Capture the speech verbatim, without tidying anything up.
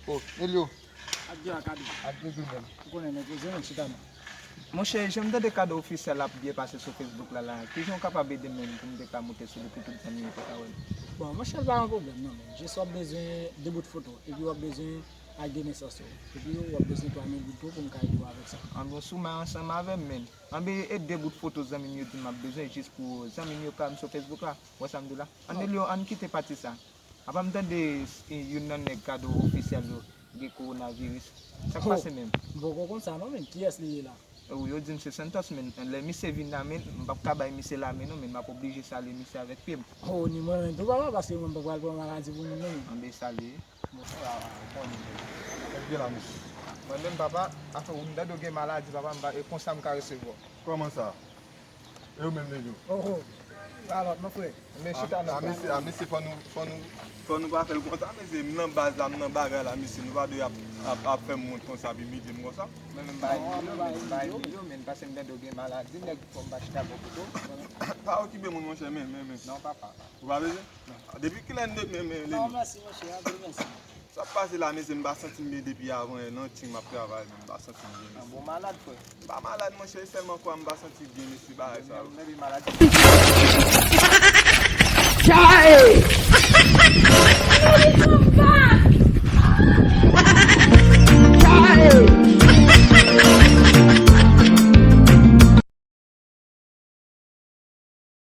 Oh, Nelio. Ak Djera Kado. Ak Djera menm. Ou konnen nèg yo, zen chita non. Monchè, jan m tande Kado Ofisyèl ap byen pase sou Facebook la la, kijan w kapab ede m menm pou m te ka moute sou li pou tout zanmi yo te ka wè m? Bon, monchè, pa yon pwoblèm non, men jis w ap bezwen de bout foto, epi w ap bezwen ak de nesans ou. Epi w ap bezwen twa mil goud tou pou m ka ede w avèk sa. Anben, si w bay ansanm avè m, menm. Anben, e de bout foto zanmi m yo di m ap bezwen jis pou zanmi m yo ka wè m sou Facebook la. Wè sa m di w la? Anben, Leo, ann kite pati sa. Apa m tande youn nan nèg Kado Ofisyèl yo gen kowonaviris. Sa k pase menm? M poko konn sa non, men kiyès li ye la? Wi, yo di m se Santos, men lè misye vin la, men m p ap ka bay misye lamen non, men m ap oblije salye misye avèk pye m. Oh, ni mwen menm tou papa, paske mwen m pa pral pran maladi pou moun non, men. Anben, salye. Bon, sa va, bon. Ebyen la, mesye. Mwen menm, papa, afe ou m tande w gen maladi, papa, m pa, e konsa m ka resevwa w. Kòman sa? E ou menm, Nelio? Oh, oh. Sa lòt non, frè. Men chita nan A mesye, a mesye, fò nou, fò nou, fò nou pa fè l konsa, mesye. M nan baz la, m nan bagay la, mesye. Nou pa dwe ap, ap, ap fè m wont konsa, ap imilye m konsa. Mwen menm, bay milyon, men bay milyon, men pase m tande w gen maladi, nèg, fò m pa chita bò kote w. Pa okipe moun, monchè, men, men, men. Non, papa. Ou pa bezwen? Depi kilè n de, men, men, Non, mèsi, monchè, anpil mèsi. Sa ap pase la, mesye, m pa santi m byen depi avan yè nan Ching m ap travay, men m pa santi m byen, mesye. Bon, malad, frè. M pa malad, monchè, e sèlman kwa m pa santi byen, mesye, bagay sa yo. Menm, menm malad. Chae!